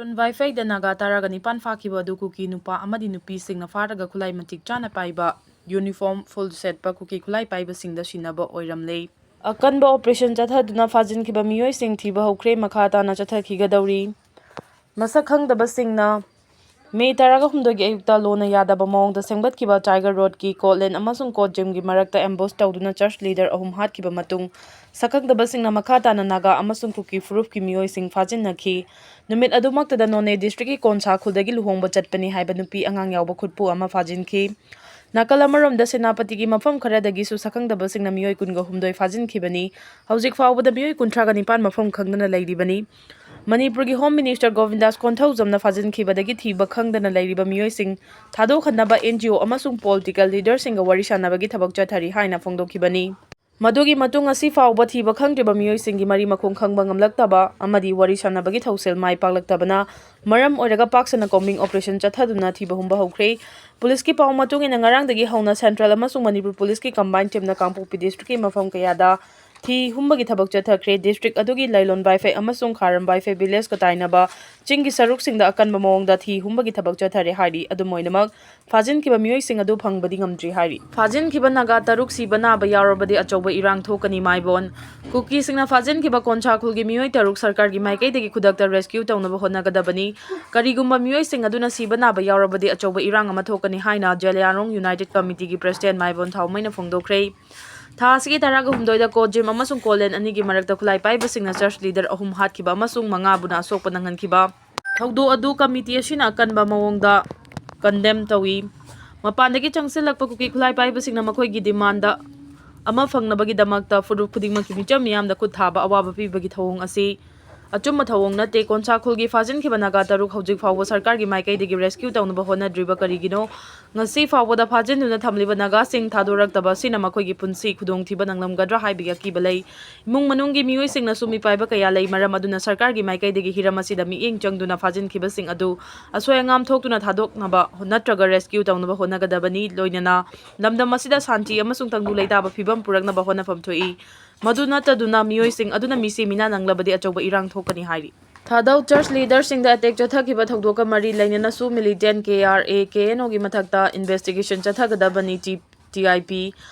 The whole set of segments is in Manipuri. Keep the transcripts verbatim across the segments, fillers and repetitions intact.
ꯂꯥꯏꯂꯣꯟ ꯋꯥꯏꯐꯩꯗ ꯅꯥꯒꯥ ꯇꯔꯥꯒ ꯅꯤꯄꯥꯟ ꯐꯥꯈꯤꯕ ꯑꯗꯨ ꯀꯨꯀꯤ ꯅꯨꯄꯥ ꯑꯃꯗꯤ ꯅꯨꯄꯤꯁꯤꯡꯅ ꯐꯥꯔꯒ ꯈꯨꯠꯂꯥꯏ ꯃꯇꯤꯛ ꯆꯥꯅ ꯄꯥꯏꯕ, ꯌꯨꯅꯤꯐꯣꯔꯝ ꯐꯨꯜ ꯁꯦꯠꯄ ꯀꯨꯀꯤ ꯈꯨꯠꯂꯥꯏ ꯄꯥꯏꯕꯁꯤꯡꯗ ꯁꯤꯟꯅꯕ ꯑꯣꯏꯔꯝꯂꯦ꯫ ꯑꯀꯟꯕ ꯑꯣꯄꯔꯦꯁꯟ ꯆꯠꯊꯗꯨꯅ ꯐꯥꯖꯤꯟꯈꯤꯕ ꯃꯤꯑꯣꯏꯁꯤꯡ ꯊꯤꯕ ꯍꯧꯈ꯭ꯔꯦ, ꯃꯈꯥ ꯇꯥꯅ ꯆꯠꯊꯈꯤꯒꯗꯧꯔꯤ꯫ ꯃꯁꯛ ꯈꯪꯗꯕꯁꯤꯡꯅ ꯃꯦ ꯇꯔꯥꯒ ꯍꯨꯝꯗꯣꯏꯒꯤ ꯑꯌꯨꯛꯇ ꯂꯣꯟꯅ ꯌꯥꯗꯕ ꯃꯑꯣꯡꯗ ꯁꯦꯝꯒꯠꯈꯤꯕ ꯇꯥꯏꯒꯔ ꯔꯣꯗꯀꯤ ꯀꯣꯠꯂꯦꯟ ꯑꯃꯁꯨꯡ ꯀꯣꯠ ꯖꯤꯝꯒꯤ ꯃꯔꯛꯇ ꯑꯦꯝꯕꯨꯁ ꯇꯧꯗꯨꯅ ꯆꯔꯆ ꯂꯤꯗꯔ ꯑꯍꯨꯝ ꯍꯥꯠꯈꯤꯕ ꯃꯇꯨꯡ, ꯁꯛꯈꯪꯗꯕꯁꯤꯡꯅ ꯃꯈꯥ ꯇꯥꯅ ꯅꯥꯒꯥ ꯑꯃꯁꯨꯡ ꯀꯨꯀꯤ ꯐꯨꯔꯨꯞꯀꯤ ꯃꯤꯑꯣꯏꯁꯤꯡ ꯐꯥꯖꯤꯟꯅꯈꯤ꯫ ꯅꯨꯃꯤꯠ ꯑꯗꯨꯃꯛꯇꯗ ꯅꯣꯅꯦ ꯗꯤꯁꯇ꯭ꯔꯤꯛꯀꯤ ꯀꯣꯟꯁꯥ ꯈꯨꯜꯗꯒꯤ ꯂꯨꯍꯣꯡꯕ ꯆꯠꯄꯅꯤ ꯍꯥꯏꯕ ꯅꯨꯄꯤ ꯑꯉꯥꯡ ꯌꯥꯎꯕ ꯈꯨꯠꯄꯨ ꯑꯃ ꯐꯥꯖꯤꯟꯈꯤ꯫ ꯅꯥꯀꯜ ꯑꯃꯔꯣꯝꯗ, ꯁꯦꯅꯥꯄꯇꯤꯒꯤ ꯃꯐꯝ ꯈꯔꯗꯒꯤꯁꯨ ꯁꯛꯈꯪꯗꯕꯁꯤꯡꯅ ꯃꯤꯑꯣꯏ ꯀꯨꯟꯒ ꯍꯨꯝꯗꯣꯏ ꯐꯥꯖꯤꯟꯈꯤꯕꯅꯤ꯫ ꯍꯧꯖꯤꯛ ꯐꯥꯎꯕꯗ ꯃꯤꯑꯣꯏ ꯀꯨꯟꯊ꯭ꯔꯥꯒ ꯅꯤꯄꯥꯟ ꯃꯐꯝ ꯈꯪꯗꯅ ꯂꯩꯔꯤꯕꯅꯤ꯫ ꯃꯅꯤꯄꯨꯔꯒꯤ ꯍꯣꯝ ꯃꯤꯅꯤꯁꯇꯔ ꯒꯣꯕꯤꯟꯗꯥꯁ ꯀꯣꯟꯊꯧꯖꯝꯅ ꯐꯥꯖꯤꯟꯈꯤꯕꯗꯒꯤ ꯊꯤꯕ ꯈꯪꯗꯅ ꯂꯩꯔꯤꯕ ꯃꯤꯑꯣꯏꯁꯤꯡ ꯊꯥꯗꯣꯛꯍꯟꯅꯕ ꯑꯦꯟ ꯖꯤ ꯑꯣ ꯑꯃꯁꯨꯡ ꯄꯣꯂꯤꯇꯤꯀꯦꯜ ꯂꯤꯗꯔꯁꯤꯡꯒ ꯋꯥꯔꯤ ꯁꯥꯟꯅꯕꯒꯤ ꯊꯕꯛ ꯆꯠꯊꯔꯤ ꯍꯥꯏꯅ ꯐꯣꯡꯗꯣꯛꯈꯤꯕꯅꯤ꯫ ꯃꯗꯨꯒꯤ ꯃꯇꯨꯡ ꯉꯁꯤ ꯐꯥꯎꯕ ꯊꯤꯕ ꯈꯪꯗ꯭ꯔꯤꯕ ꯃꯤꯑꯣꯏꯁꯤꯡꯒꯤ ꯃꯔꯤ ꯃꯈꯣꯡ ꯈꯪꯕ ꯉꯝꯂꯛꯇꯕ ꯑꯃꯗꯤ ꯋꯥꯔꯤ ꯁꯥꯟꯅꯕꯒꯤ ꯊꯧꯁꯤꯜ ꯃꯥꯏ ꯄꯥꯛꯂꯛꯇꯕꯅ ꯃꯔꯝ ꯑꯣꯏꯔꯒ ꯄꯥꯛ ꯁꯟꯅ ꯀꯣꯝꯕꯤꯡ ꯑꯣꯄꯔꯦꯁꯟ ꯆꯠꯊꯗꯨꯅ ꯊꯤꯕ ꯍꯨꯝꯕ ꯍꯧꯈ꯭ꯔꯦ꯫ ꯄꯨꯂꯤꯁꯀꯤ ꯄꯥꯎ ꯃꯇꯨꯡ ꯏꯟꯅ, ꯉꯔꯥꯡꯗꯒꯤ ꯍꯧꯅ ꯁꯦꯟꯇ꯭ꯔꯦꯜ ꯑꯃꯁꯨꯡ ꯃꯅꯤꯄꯨꯔ ꯄꯨꯂꯤꯁꯀꯤ ꯀꯝꯕꯥꯏꯟ ꯇꯤꯝꯅ ꯀꯥꯡꯄꯣꯛꯄꯤ ꯗꯤꯁꯇ꯭ꯔꯤꯛꯀꯤ ꯃꯐꯝ ꯀꯌꯥꯗ ꯊꯤ ꯍꯨꯝꯕꯒꯤ ꯊꯕꯛ ꯆꯠꯊꯈ꯭ꯔꯦ꯫ ꯗꯤꯁꯇ꯭ꯔꯤꯛ ꯑꯗꯨꯒꯤ ꯂꯩꯂꯣꯟ ꯕꯥꯏꯐꯩ ꯑꯃꯁꯨꯡ ꯈꯥꯔꯝ ꯕꯥꯏꯐꯩ ꯚꯤꯂꯦꯖꯀ ꯇꯥꯏꯅꯕ ꯆꯤꯡꯒꯤ ꯁꯔꯨꯛꯁꯤꯡꯗ ꯑꯀꯟꯕ ꯃꯑꯣꯡꯗ ꯊꯤ ꯍꯨꯝꯕꯒꯤ ꯊꯕꯛ ꯆꯠꯊꯔꯦ ꯍꯥꯏꯔꯤ꯫ ꯑꯗꯨꯝ ꯑꯣꯏꯅꯃꯛ, ꯐꯥꯖꯤꯟꯈꯤꯕ ꯃꯤꯑꯣꯏꯁꯤꯡ ꯑꯗꯨ ꯐꯪꯕꯗꯤ ꯉꯝꯗ꯭ꯔꯤ ꯍꯥꯏꯔꯤ꯫ ꯐꯥꯖꯤꯟꯈꯤꯕ ꯅꯥꯒꯥ ꯇꯔꯨꯛ ꯁꯤꯕ ꯅꯥꯕ ꯌꯥꯎꯔꯕꯗꯤ ꯑꯆꯧꯕ ꯏꯔꯥꯡ ꯊꯣꯛꯀꯅꯤ꯫ ꯃꯥꯏꯕꯣꯟ꯫ ꯀꯨꯀꯤꯁꯤꯡꯅ ꯐꯥꯖꯤꯟꯈꯤꯕ ꯀꯣꯟꯁꯥ ꯈꯨꯜꯒꯤ ꯃꯤꯑꯣꯏ ꯇꯔꯨꯛ ꯁꯔꯀꯥꯔꯒꯤ ꯃꯥꯏꯀꯩꯗꯒꯤ ꯈꯨꯗꯛꯇ ꯔꯦꯁꯀ꯭ꯌꯨ ꯇꯧꯅꯕ ꯍꯣꯠꯅꯒꯗꯕꯅꯤ꯫ ꯀꯔꯤꯒꯨꯝꯕ ꯃꯤꯑꯣꯏꯁꯤꯡ ꯑꯗꯨꯅ ꯁꯤꯕ ꯅꯥꯕ ꯌꯥꯎꯔꯕꯗꯤ ꯑꯆꯧꯕ ꯏꯔꯥꯡ ꯑꯃ ꯊꯣꯛꯀꯅꯤ ꯍꯥꯏꯅ ꯖꯦꯂꯤꯌꯥꯡꯔꯣꯡ ꯌꯨꯅꯥꯏꯇꯦꯗ ꯀꯃꯤꯇꯤꯒꯤ ꯄ꯭ꯔꯦꯁꯤꯗꯦꯟꯠ ꯃꯥꯏꯕꯣꯟ ꯊꯥꯎꯃꯩꯅ ꯐꯣꯡꯗꯣꯛꯈ꯭ꯔꯦ꯫ ꯊꯥ ꯑꯁꯤꯒꯤ ꯇꯔꯥꯒ ꯍꯨꯝꯗꯣꯏꯗ ꯀꯣꯠ ꯖꯤꯝ ꯑꯃꯁꯨꯡ ꯀꯣꯠꯂꯦꯟ ꯑꯅꯤꯒꯤ ꯃꯔꯛꯇ ꯈꯨꯠꯂꯥꯏ ꯄꯥꯏꯕꯁꯤꯡꯅ ꯆꯔꯆ ꯂꯤꯗꯔ ꯑꯍꯨꯝ ꯍꯥꯠꯈꯤꯕ ꯑꯃꯁꯨꯡ ꯃꯉꯥꯕꯨꯅ ꯑꯁꯣꯛꯄ ꯅꯪꯍꯟꯈꯤꯕ ꯊꯧꯗꯣꯛ ꯑꯗꯨ ꯀꯃꯤꯇꯤ ꯑꯁꯤꯅ ꯑꯀꯟꯕ ꯃꯑꯣꯡꯗ ꯀꯟꯗꯦꯝ ꯇꯧꯏ꯫ ꯃꯄꯥꯟꯗꯒꯤ ꯆꯪꯁꯤꯜꯂꯛꯄ ꯀꯨꯀꯤ ꯈꯨꯠꯂꯥꯏ ꯄꯥꯏꯕꯁꯤꯡꯅ ꯃꯈꯣꯏꯒꯤ ꯗꯤꯃꯥꯟꯗ ꯑꯃ ꯐꯪꯅꯕꯒꯤꯗꯃꯛꯇ ꯐꯨꯔꯨꯞ ꯈꯨꯗꯤꯡꯃꯛꯀꯤ ꯃꯤꯆꯝ ꯃꯤꯌꯥꯝꯗ ꯈꯨꯠ ꯊꯥꯕ ꯑꯋꯥꯕ ꯄꯤꯕꯒꯤ ꯊꯧꯑꯣꯡ ꯑꯁꯤ ꯑꯆꯨꯝꯕ ꯊꯧꯑꯣꯡ ꯅꯠꯇꯦ꯫ ꯀꯣꯟꯁꯥ ꯈꯨꯜꯒꯤ ꯐꯥꯖꯤꯟꯈꯤꯕ ꯅꯥꯒꯥ ꯇꯔꯨꯛ ꯍꯧꯖꯤꯛ ꯐꯥꯎꯕ ꯁꯔꯀꯥꯔꯒꯤ ꯃꯥꯏꯀꯩꯗꯒꯤ ꯔꯦꯁꯀ꯭ꯌꯨ ꯇꯧꯅꯕ ꯍꯣꯠꯅꯗ꯭ꯔꯤꯕ ꯀꯔꯤꯒꯤꯅꯣ? ꯉꯁꯤ ꯐꯥꯎꯕꯗ ꯐꯥꯖꯤꯟꯗꯨꯅ ꯊꯝꯂꯤꯕ ꯅꯥꯒꯥꯁꯤꯡ ꯊꯥꯗꯣꯔꯛꯇꯕ ꯑꯁꯤꯅ ꯃꯈꯣꯏꯒꯤ ꯄꯨꯟꯁꯤ ꯈꯨꯗꯣꯡꯊꯤꯕ ꯅꯪꯂꯝꯒꯗ꯭ꯔꯥ ꯍꯥꯏꯕꯒꯤ ꯑꯀꯤꯕ ꯂꯩ꯫ ꯏꯃꯨꯡ ꯃꯅꯨꯡꯒꯤ ꯃꯤꯑꯣꯏꯁꯤꯡꯅꯁꯨ ꯃꯤꯄꯥꯏꯕ ꯀꯌꯥ ꯂꯩ꯫ ꯃꯔꯝ ꯑꯗꯨꯅ ꯁꯔꯀꯥꯔꯒꯤ ꯃꯥꯏꯀꯩꯗꯒꯤ ꯍꯤꯔꯝ ꯑꯁꯤꯗ ꯃꯤꯠꯌꯦꯡ ꯆꯪꯗꯨꯅ ꯐꯥꯖꯤꯟꯈꯤꯕꯁꯤꯡ ꯑꯗꯨ ꯑꯁꯣꯏ ꯑꯉꯥꯝ ꯊꯣꯛꯇꯨꯅ ꯊꯥꯗꯣꯛꯅꯕ ꯅꯠꯇ꯭ꯔꯒ ꯔꯦꯁꯀ꯭ꯌꯨ ꯇꯧꯅꯕ ꯍꯣꯠꯅꯒꯗꯕꯅꯤ꯫ ꯂꯣꯏꯅꯅ ꯂꯝꯗꯝ ꯑꯁꯤꯗ ꯁꯥꯟꯇꯤ ꯑꯃꯁꯨꯡ ꯇꯪꯗꯨ ꯂꯩꯇꯥꯕ ꯐꯤꯕꯝ ꯄꯨꯔꯛꯅꯕ ꯍꯣꯠꯅꯐꯝ ꯊꯣꯛꯏ꯫ ꯃꯗꯨ ꯅꯠꯇꯗꯨꯅ ꯃꯤꯑꯣꯏꯁꯤꯡ ꯑꯗꯨꯅ ꯃꯤꯁꯤ ꯃꯤꯅꯥ ꯅꯪꯂꯕꯗꯤ ꯑꯆꯧꯕ ꯏꯔꯥꯡ ꯊꯣꯛꯀꯅꯤ ꯍꯥꯏꯔꯤ꯫ ꯊꯥꯗꯧ ꯆꯔꯆ ꯂꯤꯗꯔꯁꯤꯡꯗ ꯑꯦꯇꯦꯛ ꯆꯠꯊꯈꯤꯕ ꯊꯧꯗꯣꯛꯀ ꯃꯔꯤ ꯂꯩꯅꯅꯁꯨ ꯃꯤꯂꯤꯇꯦꯟ ꯀꯦ ꯑꯥꯔ ꯑꯦ ꯀꯦ ꯑꯦꯟ ꯑꯣꯒꯤ ꯃꯊꯛꯇ ꯏꯟꯚꯦꯁꯇꯤꯒꯦꯁꯟ ꯆꯠꯊꯒꯗꯕꯅꯤ꯫ T T I P.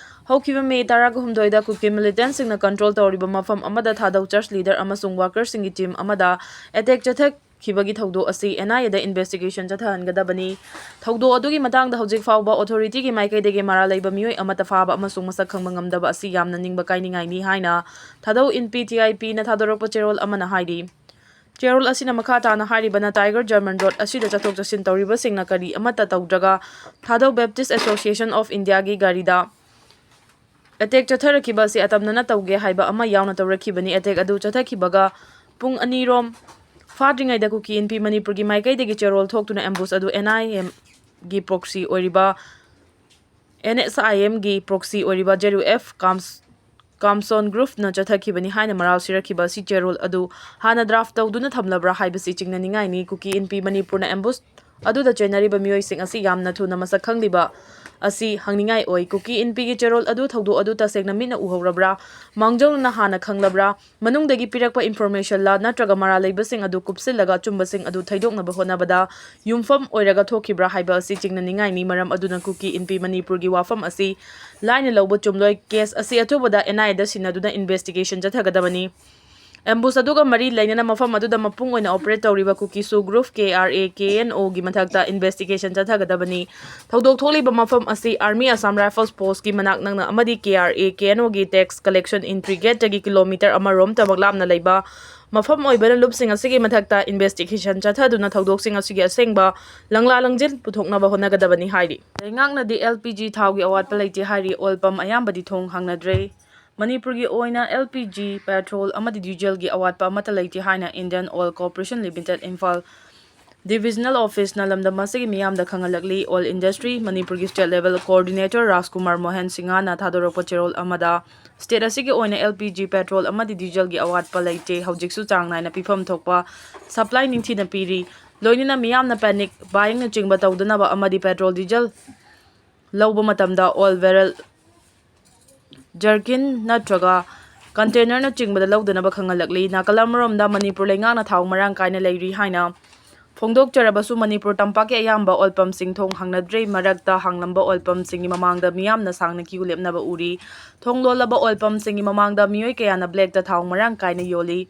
ꯍꯧꯈꯤꯕ ꯃꯦ ꯇꯔꯥꯒ ꯍꯨꯝꯗꯣꯏꯗ ꯀꯨꯀꯤ ꯃꯤꯂꯤꯇꯦꯟꯁꯤꯡꯅ ꯀꯟꯇ꯭ꯔꯣꯜ ꯇꯧꯔꯤꯕ ꯃꯐꯝ ꯑꯃꯗ ꯊꯥꯗꯧ ꯆꯔꯆ ꯂꯤꯗꯔ ꯑꯃꯁꯨꯡ ꯋꯥꯀꯔꯁꯤꯡꯒꯤ ꯇꯤꯝ ꯑꯃꯗ ꯑꯦꯇꯦꯛ ꯆꯠꯊꯈꯤꯕꯒꯤ ꯊꯧꯗꯣꯛ ꯑꯁꯤ ꯑꯦꯟ ꯑꯥꯏ ꯑꯦꯗ ꯏꯟꯚꯦꯁꯇꯤꯒꯦꯁꯟ ꯆꯠꯊꯍꯟꯒꯗꯕꯅꯤ꯫ ꯊꯧꯗꯣꯛ ꯑꯗꯨꯒꯤ ꯃꯇꯥꯡꯗ ꯍꯧꯖꯤꯛ ꯐꯥꯎꯕ ꯑꯣꯊꯣꯔꯤꯇꯤꯒꯤ ꯃꯥꯏꯀꯩꯗꯒꯤ ꯃꯔꯥꯜ ꯂꯩꯕ ꯃꯤꯑꯣꯏ ꯑꯃꯠꯇ ꯐꯥꯕ ꯑꯃꯁꯨꯡ ꯃꯁꯛ ꯈꯪꯕ ꯉꯝꯗꯕ ꯑꯁꯤ ꯌꯥꯝꯅ ꯅꯤꯡꯕ ꯀꯥꯏꯅꯤꯡꯉꯥꯏꯅꯤ ꯍꯥꯏꯅ ꯊꯥꯗꯧ ꯏꯟꯄꯤ ꯇꯤ ꯑꯥꯏ ꯄꯤꯅ ꯊꯥꯗꯣꯔꯛꯄ ꯆꯦꯔꯣꯜ ꯑꯃꯅ ꯍꯥꯏꯔꯤ꯫ ꯆꯦꯔꯣꯜ ꯑꯁꯤꯅ ꯃꯈꯥ ꯇꯥꯅ ꯍꯥꯏꯔꯤꯕꯅ, ꯇꯥꯏꯒꯔ ꯖꯔꯃꯟ ꯔꯣꯗ ꯑꯁꯤꯗ ꯆꯠꯊꯣꯛ ꯆꯠꯁꯤꯟ ꯇꯧꯔꯤꯕꯁꯤꯡꯅ ꯀꯔꯤ ꯑꯃꯠꯇ ꯇꯧꯗ꯭ꯔꯒ ꯊꯥꯗꯧ ꯕꯦꯞꯇꯤꯁ ꯑꯦꯁꯣꯁꯤꯌꯦꯁꯟ ꯑꯣꯐ ꯏꯟꯗꯤꯌꯥꯒꯤ ꯒꯥꯔꯤꯗ ꯑꯦꯇꯦꯛ ꯆꯠꯊꯔꯛꯈꯤꯕ ꯑꯁꯤ ꯑꯇꯝꯅꯅ ꯇꯧꯒꯦ ꯍꯥꯏꯕ ꯑꯃ ꯌꯥꯎꯅ ꯇꯧꯔꯛꯈꯤꯕꯅꯤ꯫ ꯑꯦꯇꯦꯛ ꯑꯗꯨ ꯆꯠꯊꯈꯤꯕꯒ ꯄꯨꯡ ꯑꯅꯤꯔꯣꯝ ꯐꯥꯗ꯭ꯔꯤꯉꯩꯗ ꯀꯨꯀꯤ ꯏꯟꯄꯤ ꯃꯅꯤꯄꯨꯔꯒꯤ ꯃꯥꯏꯀꯩꯗꯒꯤ ꯆꯦꯔꯣꯜ ꯊꯣꯛꯇꯨꯅ ꯑꯦꯝꯕꯨꯁ ꯑꯗꯨ ꯑꯦꯟ ꯑꯥꯏ ꯑꯦꯝꯒꯤ ꯄ꯭ꯔꯣꯛꯁꯤ ꯑꯣꯏꯔꯤꯕ ꯑꯦꯟ ꯑꯦꯁ ꯑꯥꯏ ꯑꯦꯝꯒꯤ ꯄ꯭ꯔꯣꯛꯁꯤ ꯑꯣꯏꯔꯤꯕ ꯖꯦꯔꯨ ꯑꯦꯐ ꯀꯥꯝꯁ-, ꯀꯥꯝꯁꯣꯟ ꯒ꯭ꯔꯨꯞꯅ ꯆꯠꯊꯈꯤꯕꯅꯤ ꯍꯥꯏꯅ ꯃꯔꯥꯜ ꯁꯤꯔꯛꯈꯤꯕ ꯑꯁꯤ ꯆꯦꯔꯣꯜ ꯑꯗꯨ ꯍꯥꯟꯅ ꯗ꯭ꯔꯥꯐ ꯇꯧꯗꯨꯅ ꯊꯝꯂꯕ꯭ꯔꯥ ꯍꯥꯏꯕꯁꯤ ꯆꯤꯡꯅꯅꯤꯡꯉꯥꯏꯅꯤ꯫ ꯀꯨꯀꯤ ꯏꯟꯄꯤ ꯃꯅꯤꯄꯨꯔꯅ ꯑꯦꯝꯕꯨꯁ ꯑꯗꯨꯗ ꯆꯦꯟꯅꯔꯤꯕ ꯃꯤꯑꯣꯏꯁꯤꯡ ꯑꯁꯤ ꯌꯥꯝꯅ ꯊꯨꯅ ꯃꯁꯛ ꯈꯪꯂꯤꯕ ꯑꯁꯤ ꯍꯪꯅꯤꯡꯉꯥꯏ ꯑꯣꯏ꯫ ꯀꯨꯀꯤ ꯏꯟꯄꯤꯒꯤ ꯆꯦꯔꯣꯜ ꯑꯗꯨ ꯊꯧꯗꯣꯛ ꯑꯗꯨ ꯇꯁꯦꯡꯅ ꯃꯤꯠꯅ ꯎꯍꯧꯔꯕ꯭ꯔꯥ? ꯃꯥꯡꯖꯧꯅꯅ ꯍꯥꯟꯅ ꯈꯪꯂꯕ꯭ꯔꯥ? ꯃꯅꯨꯡꯗꯒꯤ ꯄꯤꯔꯛꯄ ꯏꯟꯐꯣꯔꯃꯦꯁꯟꯂ ꯅꯠꯇ꯭ꯔꯒ ꯃꯔꯥꯜ ꯂꯩꯕꯁꯤꯡ ꯑꯗꯨ ꯀꯨꯞꯁꯤꯜꯂꯒ ꯑꯆꯨꯝꯕꯁꯤꯡ ꯑꯗꯨ ꯊꯩꯗꯣꯛꯅꯕ ꯍꯣꯠꯅꯕꯗ ꯌꯨꯝꯐꯝ ꯑꯣꯏꯔꯒ ꯊꯣꯛꯈꯤꯕ꯭ꯔꯥ ꯍꯥꯏꯕ ꯑꯁꯤ ꯆꯤꯡꯅꯅꯤꯡꯉꯥꯏꯅꯤ꯫ ꯃꯔꯝ ꯑꯗꯨꯅ ꯀꯨꯀꯤ ꯏꯟꯄꯤ ꯃꯅꯤꯄꯨꯔꯒꯤ ꯋꯥꯐꯝ ꯑꯁꯤ ꯂꯥꯏꯅ ꯂꯧꯕ ꯆꯨꯝꯂꯣꯏ꯫ ꯀꯦꯁ ꯑꯁꯤ ꯑꯊꯨꯕꯗ ꯑꯦꯟ ꯑꯥꯏ ꯑꯦꯗ ꯁꯤꯟꯅꯗꯨꯅ ꯏꯟꯚꯦꯁꯇꯤꯒꯦꯁꯟ ꯆꯠꯊꯒꯗꯕꯅꯤ꯫ ꯑꯦꯝꯕꯨꯁ ꯑꯗꯨꯒ ꯃꯔꯤ ꯂꯩꯅꯅ ꯃꯐꯝ ꯑꯗꯨꯗ ꯃꯄꯨꯡ ꯑꯣꯏꯅ ꯑꯣꯄꯔꯦꯠ ꯇꯧꯔꯤꯕ ꯀꯨꯀꯤ ꯁꯨ group K R A K N ꯑꯣꯒꯤ ꯃꯊꯛꯇ ꯏꯟꯚꯦꯁꯇꯤꯒꯦꯁꯟ ꯆꯠꯊꯒꯗꯕꯅꯤ꯫ ꯊꯧꯗꯣꯛ ꯊꯣꯛꯂꯤꯕ ꯃꯐꯝ ꯑꯁꯤ ꯑꯥꯔꯃꯤ ꯑꯁꯥꯝ ꯔꯥꯏꯐꯜꯁ ꯄꯣꯁꯀꯤ ꯃꯅꯥꯛ ꯅꯛꯅ ꯑꯃꯗꯤ ꯀꯦ ꯑꯥꯔ ꯑꯦ ꯀꯦ ꯑꯦꯟ ꯑꯣꯒꯤ ꯇꯦꯛꯁ ꯀꯂꯦꯛꯁꯟ ꯏꯟꯇ꯭ꯔꯤ ꯒꯦꯠꯇꯒꯤ ꯀꯤꯂꯣꯃꯤꯇꯔ ꯑꯃꯔꯣꯝ ꯇꯃꯛ ꯂꯥꯞꯅ ꯂꯩꯕ ꯃꯐꯝ ꯑꯣꯏꯕꯅ ꯂꯨꯞꯁꯤꯡ ꯑꯁꯤꯒꯤ ꯃꯊꯛꯇ ꯏꯟꯚꯦꯁꯇꯤꯒꯦꯁꯟ ꯆꯠꯊꯗꯨꯅ ꯊꯧꯗꯣꯛꯁꯤꯡ ꯑꯁꯤꯒꯤ ꯑꯁꯦꯡꯕ ꯂꯪꯂꯥ ꯂꯪꯖꯤꯟ ꯄꯨꯊꯣꯛꯅꯕ ꯍꯣꯠꯅꯒꯗꯕꯅꯤ ꯍꯥꯏꯔꯤ꯫ ꯂꯩꯉꯥꯛꯅꯗꯤ ꯑꯦꯜ ꯄꯤ ꯖꯤ ꯊꯥꯎꯒꯤ ꯑꯋꯥꯠꯄ ꯂꯩꯇꯦ ꯍꯥꯏꯔꯤ꯫ ꯑꯣꯏꯜ ꯄꯝ ꯑꯌꯥꯝꯕꯗꯤ ꯊꯣꯡ ꯍꯥꯡꯅꯗ꯭ꯔꯦ꯫ ꯃꯅꯤꯄꯨꯔꯒꯤ ꯑꯣꯏꯅ ꯑꯦꯜ ꯄꯤ ꯖꯤ, ꯄꯦꯇ꯭ꯔꯣꯜ ꯑꯃꯗꯤ ꯗꯤꯖꯜꯒꯤ ꯑꯋꯥꯠꯄ ꯑꯃꯠꯇ ꯂꯩꯇꯦ ꯍꯥꯏꯅ Indian oil corporation limited Imphal divisional ꯑꯣꯐꯤꯁꯅ ꯂꯝꯗꯝ ꯑꯁꯤꯒꯤ ꯃꯤꯌꯥꯝꯗ ꯈꯪꯍꯜꯂꯛꯂꯤ꯫ ꯑꯣꯏꯜ ꯏꯟꯗꯁꯇ꯭ꯔꯤ ꯃꯅꯤꯄꯨꯔꯒꯤ state level coordinator Rajkumar Mohan ꯁꯤꯡꯍꯅ ꯊꯥꯗꯣꯔꯛꯄ ꯆꯦꯔꯣꯜ ꯑꯃꯗ, ꯁ꯭ꯇꯦꯠ ꯑꯁꯤꯒꯤ ꯑꯣꯏꯅ ꯑꯦꯜ ꯄꯤ ꯖꯤ, ꯄꯦꯇ꯭ꯔꯣꯜ ꯑꯃꯗꯤ ꯗꯤꯖꯜꯒꯤ ꯑꯋꯥꯠꯄ ꯂꯩꯇꯦ꯫ ꯍꯧꯖꯤꯛꯁꯨ ꯆꯥꯡ ꯅꯥꯏꯅ ꯄꯤꯐꯝ ꯊꯣꯛꯄ ꯁꯄ꯭ꯂꯥꯏ ꯅꯤꯡꯊꯤꯅ ꯄꯤꯔꯤ꯫ ꯂꯣꯏꯅꯅ ꯃꯤꯌꯥꯝꯅ ꯄꯦꯅꯤꯛ ꯕꯥꯏꯌꯤꯡꯅꯆꯤꯡꯕ ꯇꯧꯗꯅꯕ ꯑꯃꯗꯤ ꯄꯦꯇ꯭ꯔꯣꯜ, ꯗꯤꯖꯜ ꯂꯧꯕ ꯃꯇꯝꯗ ꯑꯣꯏꯜ ꯕꯦꯔꯦꯜ, ꯖꯔꯀꯤꯟ ꯅꯠꯇ꯭ꯔꯒ ꯀꯟꯇꯦꯅꯔꯅꯆꯤꯡꯕꯗ ꯂꯧꯗꯅꯕ ꯈꯪꯍꯜꯂꯛꯂꯤ꯫ ꯅꯥꯀꯜ ꯑꯃꯔꯣꯝꯗ ꯃꯅꯤꯄꯨꯔ ꯂꯩꯉꯥꯛꯅ ꯊꯥꯎ ꯃꯔꯥꯡ ꯀꯥꯏꯅ ꯂꯩꯔꯤ ꯍꯥꯏꯅ ꯐꯣꯡꯗꯣꯛꯆꯔꯕꯁꯨ ꯃꯅꯤꯄꯨꯔ ꯇꯝꯄꯥꯛꯀꯤ ꯑꯌꯥꯝꯕ ꯑꯣꯏꯜ ꯄꯝꯁꯤꯡ ꯊꯣꯡ ꯍꯥꯡꯅꯗ꯭ꯔꯤ꯫ ꯃꯔꯛꯇ ꯍꯥꯡꯂꯝꯕ ꯑꯣꯏꯜ ꯄꯝꯁꯤꯡꯒꯤ ꯃꯃꯥꯡꯗ ꯃꯤꯌꯥꯝꯅ ꯁꯥꯡꯅ ꯀ꯭ꯌꯨ ꯂꯦꯞꯅꯕ ꯎꯔꯤ꯫ ꯊꯣꯡ ꯂꯣꯜꯂꯕ ꯑꯣꯏꯜ ꯄꯝꯁꯤꯡꯒꯤ ꯃꯃꯥꯡꯗ ꯃꯤꯑꯣꯏ ꯀꯌꯥꯅ ꯕ꯭ꯂꯦꯛꯇ ꯊꯥꯎ ꯃꯔꯥꯡ ꯀꯥꯏꯅ ꯌꯣꯜꯂꯤ꯫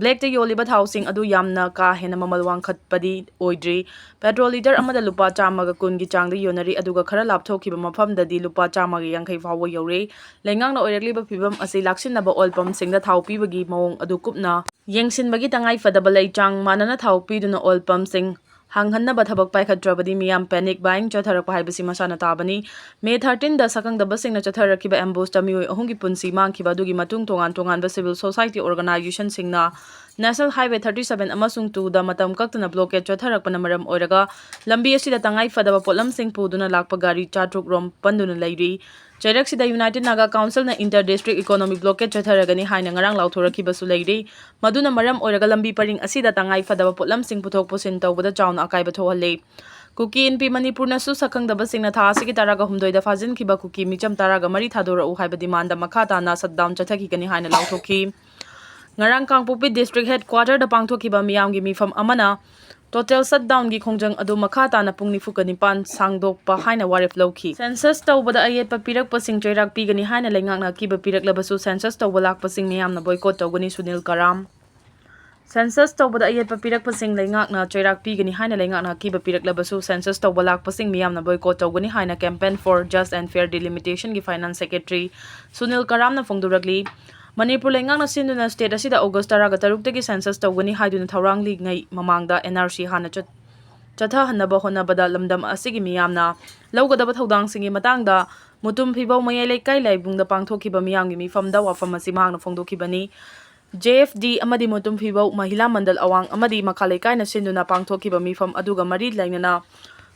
ꯕ꯭ꯂꯦꯛꯇ ꯌꯣꯜꯂꯤꯕ ꯊꯥꯎꯁꯤꯡ ꯑꯗꯨ ꯌꯥꯝꯅ ꯀꯥ ꯍꯦꯟꯅ ꯃꯃꯜ ꯋꯥꯡꯈꯠꯄꯗꯤ ꯑꯣꯏꯗ꯭ꯔꯤ꯫ ꯄꯦꯇ꯭ꯔꯣꯜ ꯂꯤꯇꯔ ꯑꯃꯗ ꯂꯨꯄꯥ ꯆꯥꯝꯃꯒ ꯀꯨꯟꯒꯤ ꯆꯥꯡꯗ ꯌꯣꯟꯅꯔꯤ, ꯑꯗꯨꯒ ꯈꯔ ꯂꯥꯞꯊꯣꯛꯈꯤꯕ ꯃꯐꯝꯗꯗꯤ ꯂꯨꯄꯥ ꯆꯥꯝꯃꯒ ꯌꯥꯡꯈꯩ ꯐꯥꯎꯕ ꯌꯧꯔꯦ꯫ ꯂꯩꯉꯥꯛꯅ ꯑꯣꯏꯔꯛꯂꯤꯕ ꯐꯤꯕꯝ ꯑꯁꯤ ꯂꯥꯛꯁꯤꯟꯅꯕ ꯑꯣꯏꯜ ꯄꯝꯁꯤꯡꯗ ꯊꯥꯎ ꯄꯤꯕꯒꯤ ꯃꯑꯣꯡ ꯑꯗꯨ ꯀꯨꯞꯅ ꯌꯦꯡꯁꯤꯟꯕꯒꯤ ꯇꯉꯥꯏ ꯐꯗꯕ ꯂꯩ꯫ ꯆꯥꯡ ꯃꯥꯟꯅꯅ ꯊꯥꯎ ꯄꯤꯗꯨꯅ ꯑꯣꯏꯜ ꯄꯝꯁꯤꯡ ꯍꯥꯡꯍꯟꯅꯕ ꯊꯕꯛ ꯄꯥꯏꯈꯠꯇ꯭ꯔꯕꯗꯤ ꯃꯤꯌꯥꯝ ꯄꯦꯅꯤꯛ ꯕꯥꯏꯌꯤꯡ ꯆꯠꯊꯔꯛꯄ ꯍꯥꯏꯕꯁꯤ ꯃꯁꯥꯅ ꯇꯥꯕꯅꯤ꯫ ꯃꯦ ꯊꯥꯔꯇꯤꯟꯗ ꯁꯛꯈꯪꯗꯕꯁꯤꯡꯅ ꯆꯠꯊꯔꯛꯈꯤꯕ ꯑꯦꯝꯕꯨꯁꯇ ꯃꯤꯑꯣꯏ ꯑꯍꯨꯝꯒꯤ ꯄꯨꯟꯁꯤ ꯃꯥꯡꯈꯤꯕ ꯑꯗꯨꯒꯤ ꯃꯇꯨꯡ ꯇꯣꯉꯥꯟ ꯇꯣꯉꯥꯟꯕ ꯁꯤꯚꯤꯜ ꯁꯣꯁꯥꯏꯇꯤ ꯑꯣꯔꯒꯅꯥꯏꯖꯦꯁꯟꯁꯤꯡꯅ ꯅꯦꯁꯅꯦꯜ ꯍꯥꯏꯋꯦ ꯊꯥꯔꯇꯤ ꯁꯚꯦꯟ ꯑꯃꯁꯨꯡ ꯇꯨꯗ ꯃꯇꯝ ꯀꯛꯇꯅ ꯕ꯭ꯂꯣꯀꯦꯠ ꯆꯠꯊꯔꯛꯄꯅ ꯃꯔꯝ ꯑꯣꯏꯔꯒ ꯂꯝꯕꯤ ꯑꯁꯤꯗ ꯇꯉꯥꯏ ꯐꯗꯕ ꯄꯣꯠꯂꯝꯁꯤꯡ ꯄꯨꯗꯨꯅ ꯂꯥꯛꯄ ꯒꯥꯔꯤ ꯆꯥꯇ꯭ꯔꯨꯛ ꯔꯣꯝ ꯄꯟꯗꯨꯅ ꯂꯩꯔꯤ꯫ ꯆꯩꯔꯛꯁꯤꯗ ꯌꯨꯅꯥꯏꯇꯦꯗ ꯅꯥꯒꯥ ꯀꯥꯎꯟꯁꯤꯜꯅ ꯏꯟꯇꯔ ꯗꯤꯁꯇ꯭ꯔꯤꯛ ꯏꯀꯣꯅꯣꯃꯤꯛ ꯕ꯭ꯂꯣꯀꯦꯠ ꯆꯠꯊꯔꯒꯅꯤ ꯍꯥꯏꯅ ꯉꯔꯥꯡ ꯂꯥꯎꯊꯣꯔꯛꯈꯤꯕꯁꯨ ꯂꯩꯔꯤ꯫ ꯃꯗꯨꯅ ꯃꯔꯝ ꯑꯣꯏꯔꯒ ꯂꯝꯕꯤ ꯄꯔꯤꯡ ꯑꯁꯤꯗ ꯇꯉꯥꯏ ꯐꯗꯕ ꯄꯣꯠꯂꯝꯁꯤꯡ ꯄꯨꯊꯣꯛ ꯄꯨꯁꯤꯟ ꯇꯧꯕꯗ ꯆꯥꯎꯅ ꯑꯀꯥꯏꯕ ꯊꯣꯛꯍꯜꯂꯤ꯫ ꯀꯨꯀꯤ ꯏꯟꯄꯤ ꯃꯅꯤꯄꯨꯔꯅꯁꯨ ꯁꯛꯈꯪꯗꯕꯁꯤꯡꯅ ꯊꯥ ꯑꯁꯤꯒꯤ ꯇꯔꯥꯒ ꯍꯨꯝꯗꯣꯏꯗ ꯐꯥꯖꯤꯟꯈꯤꯕ ꯀꯨꯀꯤ ꯃꯤꯆꯝ ꯇꯔꯥꯒ ꯃꯔꯤ ꯊꯥꯗꯣꯔꯛꯎ ꯍꯥꯏꯕ ꯗꯤꯃꯥꯟꯗ ꯃꯈꯥ ꯇꯥꯅ ꯁꯠꯗꯥꯎꯟ ꯆꯠꯊꯈꯤꯒꯅꯤ ꯍꯥꯏꯅ ꯂꯥꯎꯊꯣꯛꯈꯤ꯫ ꯉꯔꯥꯡ ꯀꯥꯡꯄꯣꯛꯄꯤ ꯗꯤꯁꯇ꯭ꯔꯤꯛ ꯍꯦꯗ ꯀ꯭ꯋꯥꯇꯔꯗ ꯄꯥꯡꯊꯣꯛꯈꯤꯕ ꯃꯤꯌꯥꯝꯒꯤ ꯃꯤꯐꯝ ꯑꯃꯅ ꯇꯣꯇꯦꯜ ꯁꯠꯗꯥꯎꯟꯒꯤ ꯈꯣꯡꯖꯪ ꯑꯗꯨ ꯃꯈꯥ ꯇꯥꯅ ꯄꯨꯡ ꯅꯤꯐꯨꯒ ꯅꯤꯄꯥꯟ ꯁꯥꯡꯗꯣꯛꯄ ꯍꯥꯏꯅ ꯋꯥꯔꯦꯞ ꯂꯧꯈꯤ꯫ ꯁꯦꯟꯁꯁ ꯇꯧꯕꯗ ꯑꯌꯦꯠꯄ ꯄꯤꯔꯛꯄꯁꯤꯡ ꯆꯩꯔꯥꯛ ꯄꯤꯒꯅꯤ ꯍꯥꯏꯅ ꯂꯩꯉꯥꯛꯅ ꯑꯀꯤꯕ ꯄꯤꯔꯛꯂꯕꯁꯨ, ꯁꯦꯟꯁꯁ ꯇꯧꯕ ꯂꯥꯛꯄꯁꯤꯡ ꯃꯤꯌꯥꯝꯅ ꯕꯣꯏꯀꯣꯠ ꯇꯧꯒꯅꯤ, ꯁꯨꯅꯤꯜ ꯀꯔꯥꯝ꯫ ꯁꯦꯟꯁꯁ ꯇꯧꯕꯗ ꯑꯌꯦꯠꯄ ꯄꯤꯔꯛꯄꯁꯤꯡ ꯂꯩꯉꯥꯛꯅ ꯆꯩꯔꯥꯛ ꯄꯤꯒꯅꯤ ꯍꯥꯏꯅ ꯂꯩꯉꯥꯛꯅ ꯑꯀꯤꯕ ꯄꯤꯔꯛꯂꯕꯁꯨ, ꯁꯦꯟꯁꯁ ꯇꯧꯕ ꯂꯥꯛꯄꯁꯤꯡ ꯃꯤꯌꯥꯝꯅ ꯕꯣꯏꯀꯣꯠ ꯇꯧꯒꯅꯤ ꯍꯥꯏꯅ Campaign for Just and Fair Delimitation ꯒꯤ ꯐꯥꯏꯅꯥꯟꯁ ꯁꯦꯀ꯭ꯔꯦꯇꯔꯤ ꯁꯨꯅꯤꯜ ꯀꯔꯥꯝꯅ ꯐꯣꯡꯗꯣꯔꯛꯂꯤ꯫ ꯃꯅꯤꯄꯨꯔ ꯂꯩꯉꯥꯛꯅ ꯁꯤꯟꯗꯨꯅ ꯁ꯭ꯇꯦꯠ ꯑꯁꯤꯗ ꯑꯣꯒꯁ ꯇꯔꯥꯒ ꯇꯔꯨꯛꯇꯒꯤ ꯁꯦꯟꯁꯁ ꯇꯧꯒꯅꯤ ꯍꯥꯏꯗꯨꯅ ꯊꯧꯔꯥꯡꯂꯤꯉꯩ ꯃꯃꯥꯡꯗ ꯑꯦꯟ ꯑꯥꯔ ꯁꯤ ꯍꯥꯟꯅ ꯆꯠ-, ꯆꯠꯊꯍꯟꯅꯕ ꯍꯣꯠꯅꯕꯗ ꯂꯝꯗꯝ ꯑꯁꯤꯒꯤ ꯃꯤꯌꯥꯝꯅ ꯂꯧꯒꯗꯕ ꯊꯧꯗꯥꯡꯁꯤꯡꯒꯤ ꯃꯇꯥꯡꯗ ꯃꯨꯇꯨꯝ ꯐꯤꯕꯧ ꯃꯌꯥꯏ ꯂꯩꯀꯥꯏ ꯂꯥꯏꯕꯨꯡꯗ ꯄꯥꯡꯊꯣꯛꯈꯤꯕ ꯃꯤꯌꯥꯝꯒꯤ ꯃꯤꯐꯝꯗ ꯋꯥꯐꯝ ꯑꯁꯤ ꯃꯍꯥꯛꯅ ꯐꯣꯡꯗꯣꯛꯈꯤꯕꯅꯤ꯫ ꯖꯦ ꯑꯦꯐ ꯗꯤ ꯑꯃꯗꯤ ꯃꯨꯇꯨꯝ ꯐꯤꯕꯧ ꯃꯍꯤꯂꯥ ꯃꯟꯗꯜ ꯑꯋꯥꯡ ꯑꯃꯗꯤ ꯃꯈꯥ ꯂꯩꯀꯥꯏꯅ ꯁꯤꯟꯗꯨꯅ ꯄꯥꯡꯊꯣꯛꯈꯤꯕ ꯃꯤꯐꯝ ꯑꯗꯨꯒ ꯃꯔꯤ ꯂꯩꯅꯅ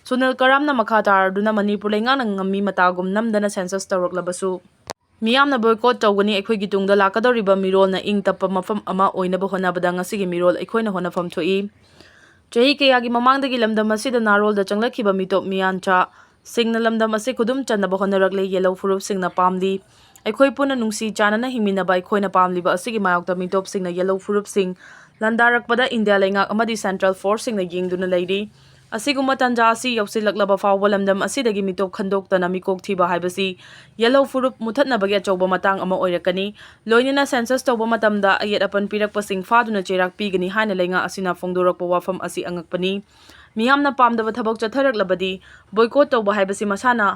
ꯁꯨꯅꯤꯜ ꯀꯔꯥꯝꯅ ꯃꯈꯥ ꯇꯥꯔꯗꯨꯅ ꯃꯅꯤꯄꯨꯔ ꯂꯩꯉꯥꯛꯅ ꯉꯝꯃꯤ ꯃꯇꯥꯒꯨꯝ ꯅꯝꯗꯅ ꯁꯦꯟꯁꯁ ꯇꯧꯔꯛꯂꯕꯁꯨ ꯃꯤꯌꯥꯝꯅ ꯕꯣꯏꯀꯣꯠ ꯇꯧꯒꯅꯤ, ꯑꯩꯈꯣꯏꯒꯤ ꯇꯨꯡꯗ ꯂꯥꯛꯀꯗꯧꯔꯤꯕ ꯃꯤꯔꯣꯜꯅ ꯏꯪ ꯇꯞꯄ ꯃꯐꯝ ꯑꯃ ꯑꯣꯏꯅꯕ ꯍꯣꯠꯅꯕꯗ ꯉꯁꯤꯒꯤ ꯃꯤꯔꯣꯜ ꯑꯩꯈꯣꯏꯅ ꯍꯣꯠꯅꯐꯝ ꯊꯣꯛꯏ꯫ ꯆꯍꯤ ꯀꯌꯥꯒꯤ ꯃꯃꯥꯡꯗꯒꯤ ꯂꯝꯗꯝ ꯑꯁꯤꯗ ꯅꯥꯔꯣꯜꯗ ꯆꯪꯂꯛꯈꯤꯕ ꯃꯤꯇꯣꯞ ꯃꯤꯌꯥꯟꯆꯥꯁꯤꯡꯅ ꯂꯝꯗꯝ ꯑꯁꯤ ꯈꯨꯗꯨꯝ ꯆꯟꯅꯕ ꯍꯣꯠꯅꯔꯛꯂꯦ꯫ ꯌꯦꯜꯍꯧ ꯐꯨꯔꯨꯞꯁꯤꯡꯅ ꯄꯥꯝꯂꯤ꯫ ꯑꯩꯈꯣꯏ ꯄꯨꯟꯅ ꯅꯨꯡꯁꯤ ꯆꯥꯟꯅꯅ ꯍꯤꯡꯃꯤꯟꯅꯕ ꯑꯩꯈꯣꯏꯅ ꯄꯥꯝꯂꯤꯕ ꯑꯁꯤꯒꯤ ꯃꯥꯌꯣꯛꯇ ꯃꯤꯇꯣꯞꯁꯤꯡꯅ ꯌꯦꯜꯂꯧ ꯐꯨꯔꯨꯞꯁꯤꯡ ꯂꯥꯟꯗꯥꯔꯛꯄꯗ ꯏꯟꯗꯤꯌꯥ ꯂꯩꯉꯥꯛ ꯑꯃꯗꯤ ꯁꯦꯟꯇ꯭ꯔꯦꯜ ꯐꯣꯔꯁꯁꯤꯡꯅ ꯌꯦꯡꯗꯨꯅ ꯂꯩꯔꯤ꯫ ꯑꯁꯤꯒꯨꯝꯕ ꯇꯥꯟꯖꯥ ꯑꯁꯤ ꯌꯧꯁꯤꯜꯂꯛꯂꯕ ꯐꯥꯎꯕ ꯂꯝꯗꯝ ꯑꯁꯤꯗꯒꯤ ꯃꯤꯇꯣꯞ ꯈꯟꯗꯣꯛꯇꯅ ꯃꯤꯀꯣꯛ ꯊꯤꯕ ꯍꯥꯏꯕꯁꯤ ꯌꯦꯜꯂꯧ ꯐꯨꯔꯨꯞ ꯃꯨꯊꯠꯅꯕꯒꯤ ꯑꯆꯧꯕ ꯃꯇꯥꯡ ꯑꯃ ꯑꯣꯏꯔꯛꯀꯅꯤ꯫ ꯂꯣꯏꯅꯅ ꯁꯦꯟꯁꯁ ꯇꯧꯕ ꯃꯇꯝꯗ ꯑꯌꯦꯠ ꯑꯄꯟ ꯄꯤꯔꯛꯄꯁꯤꯡ ꯐꯥꯗꯨꯅ ꯆꯩꯔꯥꯛ ꯄꯤꯒꯅꯤ ꯍꯥꯏꯅ ꯂꯩꯉꯥꯛ ꯑꯁꯤꯅ ꯐꯣꯡꯗꯣꯔꯛꯄ ꯋꯥꯐꯝ ꯑꯁꯤ ꯑꯉꯛꯄꯅꯤ꯫ ꯃꯤꯌꯥꯝꯅ ꯄꯥꯝꯗꯕ ꯊꯕꯛ ꯆꯠꯊꯔꯛꯂꯕꯗꯤ ꯕꯣꯏꯀꯣꯠ ꯇꯧꯕ ꯍꯥꯏꯕꯁꯤ ꯃꯁꯥꯅ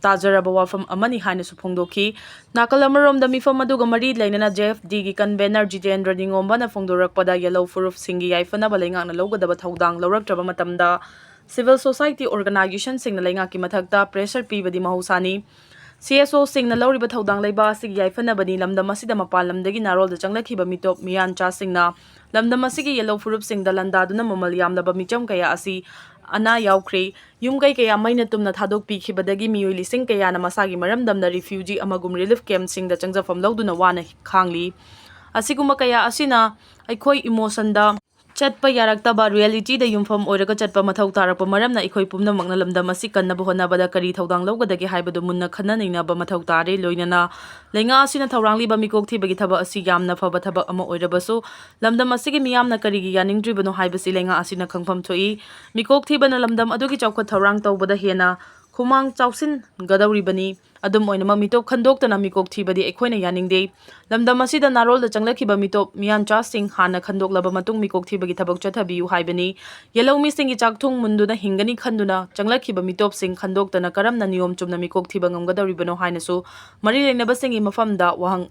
ꯇꯥꯖꯔꯕ ꯋꯥꯐꯝ ꯑꯃꯅꯤ ꯍꯥꯏꯅꯁꯨ ꯐꯣꯡꯗꯣꯛꯈꯤ꯫ ꯅꯥꯀꯜ ꯑꯃꯔꯣꯝꯗ ꯃꯤꯐꯝ ꯑꯗꯨꯒ ꯃꯔꯤ ꯂꯩꯅꯅ ꯖꯦ ꯑꯦꯐ ꯗꯤꯒꯤ ꯀꯟꯚꯦꯅꯔ ꯖꯤꯇꯦꯟꯗ꯭ꯔ ꯅꯤꯉꯣꯝꯕꯅ ꯐꯣꯡꯗꯣꯔꯛꯄꯗ ꯌꯦꯜꯂꯧ ꯐꯨꯔꯨꯞꯁꯤꯡꯒꯤ ꯌꯥꯏꯐꯅꯕ ꯂꯩꯉꯥꯛꯅ ꯂꯧꯒꯗꯕ ꯊꯧꯗꯥꯡ ꯂꯧꯔꯛꯇ꯭ꯔꯕ ꯃꯇꯝꯗ ꯁꯤꯚꯤꯜ ꯁꯣꯁꯥꯏꯇꯤ ꯑꯣꯔꯒꯅꯥꯏꯖꯦꯁꯟꯁꯤꯡꯅ ꯂꯩꯉꯥꯛꯀꯤ ꯃꯊꯛꯇ ꯄ꯭ꯔꯦꯁꯔ ꯄꯤꯕꯗꯤ ꯃꯍꯧꯁꯥꯅꯤ꯫ ꯁꯤ ꯑꯦꯁ ꯑꯣꯁꯤꯡꯅ ꯂꯧꯔꯤꯕ ꯊꯧꯗꯥꯡ ꯂꯩꯕ ꯑꯁꯤꯒꯤ ꯌꯥꯏꯐꯅꯕꯅꯤ꯫ ꯂꯝꯗꯝ ꯑꯁꯤꯗ ꯃꯄꯥꯟ ꯂꯝꯗꯒꯤ ꯅꯥꯔꯣꯜꯗ ꯆꯪꯂꯛꯈꯤꯕ ꯃꯤꯇꯣꯞ ꯃꯤꯌꯥꯟꯆꯥꯁꯤꯡꯅ ꯂꯝꯗꯝ ꯑꯁꯤꯒꯤ ꯌꯦꯜꯂꯧ ꯐꯨꯔꯨꯞꯁꯤꯡꯗ ꯂꯥꯟꯗꯥꯗꯨꯅ ꯃꯃꯜ ꯌꯥꯝꯂꯕ ꯃꯤꯆꯝ ꯀꯌꯥ ꯑꯁꯤ ꯑꯅꯥ ꯌꯥꯎꯈ꯭ꯔꯦ꯫ ꯌꯨꯝ ꯀꯩ ꯀꯌꯥ ꯃꯩꯅ ꯇꯨꯝꯅ ꯊꯥꯗꯣꯛꯄꯤꯈꯤꯕꯗꯒꯤ ꯃꯤꯑꯣꯏ ꯂꯤꯁꯤꯡ ꯀꯌꯥꯅ ꯃꯁꯥꯒꯤ ꯃꯔꯝꯗꯝꯗ ꯔꯤꯐ꯭ꯌꯨꯖꯤ ꯑꯃꯒꯨꯝ ꯔꯤꯂꯤꯐ ꯀꯦꯝꯞꯁꯤꯡꯗ ꯆꯪꯖꯐꯝ ꯂꯧꯗꯨꯅ ꯋꯥꯅ ꯈꯥꯡꯂꯤ꯫ ꯑꯁꯤꯒꯨꯝꯕ ꯀꯌꯥ ꯑꯁꯤꯅ ꯑꯩꯈꯣꯏ ꯏꯃꯣꯁꯟꯗ ꯆꯠꯄ ꯌꯥꯔꯛꯇꯕ, ꯔꯤꯌꯦꯂꯤꯇꯤꯗ ꯌꯨꯝꯐꯝ ꯑꯣꯏꯔꯒ ꯆꯠꯄ ꯃꯊꯧ ꯇꯥꯔꯛꯄ ꯃꯔꯝꯅ ꯑꯩꯈꯣꯏ ꯄꯨꯝꯅꯃꯛꯅ ꯂꯝꯗꯝ ꯑꯁꯤ ꯀꯟꯅꯕ ꯍꯣꯠꯅꯕꯗ ꯀꯔꯤ ꯊꯧꯗꯥꯡ ꯂꯧꯒꯗꯒꯦ ꯍꯥꯏꯕꯗꯨ ꯃꯨꯟꯅ ꯈꯟꯅ ꯅꯩꯅꯕ ꯃꯊꯧ ꯇꯥꯔꯦ꯫ ꯂꯣꯏꯅꯅ ꯂꯩꯉꯥꯛ ꯑꯁꯤꯅ ꯊꯧꯔꯥꯡꯂꯤꯕ ꯃꯤꯀꯣꯛ ꯊꯤꯕꯒꯤ ꯊꯕꯛ ꯑꯁꯤ ꯌꯥꯝꯅ ꯐꯕ ꯊꯕꯛ ꯑꯃ ꯑꯣꯏꯔꯕꯁꯨ, ꯂꯝꯗꯝ ꯑꯁꯤꯒꯤ ꯃꯤꯌꯥꯝꯅ ꯀꯔꯤꯒꯤ ꯌꯥꯅꯤꯡꯗ꯭ꯔꯤꯕꯅꯣ ꯍꯥꯏꯕꯁꯤ ꯂꯩꯉꯥꯛ ꯑꯁꯤꯅ ꯈꯪꯐꯝ ꯊꯣꯛꯏ꯫ ꯃꯤꯀꯣꯛ ꯊꯤꯕꯅ ꯂꯝꯗꯝ ꯑꯗꯨꯒꯤ ꯆꯥꯎꯈꯠ ꯊꯧꯔꯥꯡ ꯇꯧꯕꯗ ꯍꯦꯟꯅ ꯈꯨꯃꯥꯡ ꯆꯥꯎꯁꯤꯟꯒꯗꯧꯔꯤꯕꯅꯤ꯫ ꯑꯗꯨꯝ ꯑꯣꯏꯅꯃꯛ, ꯃꯤꯇꯣꯞ ꯈꯟꯗꯣꯛꯇꯅ ꯃꯤꯀꯣꯛ ꯊꯤꯕꯗꯤ ꯑꯩꯈꯣꯏꯅ ꯌꯥꯅꯤꯡꯗꯦ꯫ ꯂꯝꯗꯝ ꯑꯁꯤꯗ ꯅꯥꯔꯣꯜꯗ ꯆꯪꯂꯛꯈꯤꯕ ꯃꯤꯇꯣꯞ ꯃꯤꯌꯥꯟꯆꯥꯁꯤꯡ ꯍꯥꯟꯅ ꯈꯟꯗꯣꯛꯂꯕ ꯃꯇꯨꯡ ꯃꯤꯀꯣꯛ ꯊꯤꯕꯒꯤ ꯊꯕꯛ ꯆꯠꯊꯕꯤꯌꯨ ꯍꯥꯏꯕꯅꯤ꯫ ꯌꯦꯜꯂꯧ ꯃꯤꯁꯤꯡꯒꯤ ꯆꯥꯛꯊꯨꯡ ꯃꯨꯟꯗꯨꯅ ꯍꯤꯡꯒꯅꯤ ꯈꯟꯗꯨꯅ ꯆꯪꯂꯛꯈꯤꯕ ꯃꯤꯇꯣꯞꯁꯤꯡ ꯈꯟꯗꯣꯛꯇꯅ ꯀꯔꯝꯅ ꯅꯤꯌꯣꯝ ꯆꯨꯝꯅ ꯃꯤꯀꯣꯛ ꯊꯤꯕ ꯉꯝꯒꯗꯧꯔꯤꯕꯅꯣ ꯍꯥꯏꯅꯁꯨ ꯃꯔꯤ ꯂꯩꯅꯕꯁꯤꯡꯒꯤ ꯃꯐꯝꯗ ꯋꯥꯍꯪ